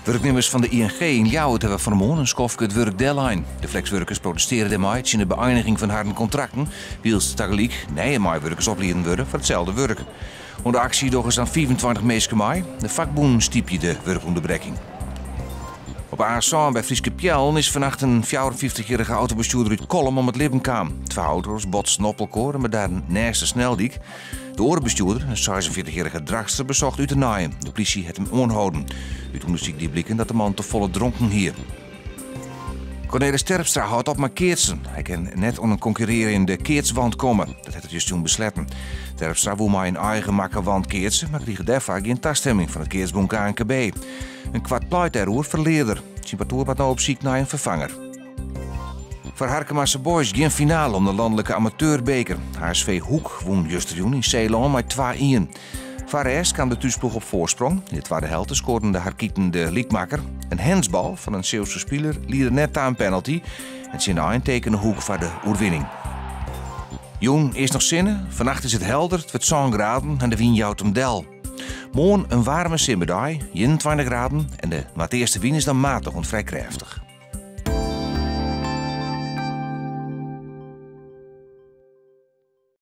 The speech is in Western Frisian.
Wurknimmers fan de ING yn Ljouwert hawwe fan 'e moarn in skoftke it wurk dellein. De flekswurkers protestearje dêrmei tsjin de beëiniging fan harren kontrakten, wylst tagelyk nije meiwurkers oplieden wurde foar itselde wurk. Oan de aksje dogge sa'n 25 minsken mei. De fakbûnen stypje de wurkûnderbrekking. Op de A7 by Fryske Peallen is fannacht in 54-jierrige autobestjoerder út Kollum om it libben kaam. Twa auto's botsten op elkoar en bedarren neist de sneldyk. De oare bestjoerder, in 46-jierrige Drachtster, besocht út te naaien. De plysje hat him oanholden. Ut ûndersyk die bliken dat de man tefolle dronken hie. Cornelis Terpstra hâldt op mei keatsen. Hy kin net oan in konkurrearjende keatswant komme. Dat hat er justerjûn besletten. Terpstra woe mei in eigen makke want keatse, mar krige dêrfoar gjin tastimming fan it keatsbûn KNKB. In koart pleit dêroer ferlear er. Syn partoer moat no op syk nei in ferfanger. Foar Harkemase Boys gjin finale om de lanlike amateurbeker. HSV Hoek wûn justerjûn yn Seelân mei 2-1. Foar rêst kaam de thúsploech op foarsprong. Yn de twadde helte skoarden de Harkiten de lykmakker. In handsbal fan in Zeeuwse spiler liede net ta in penalty en tsjin de ein tekene Hoek foar de oerwinning. Jûn earst noch sinne, fannacht is it helder, it wurdt 7 graden en de wyn jout him del. Moarn in waarme simmerdei, 21 graden en de noardeastewyn is dan matich oant frij krêftich.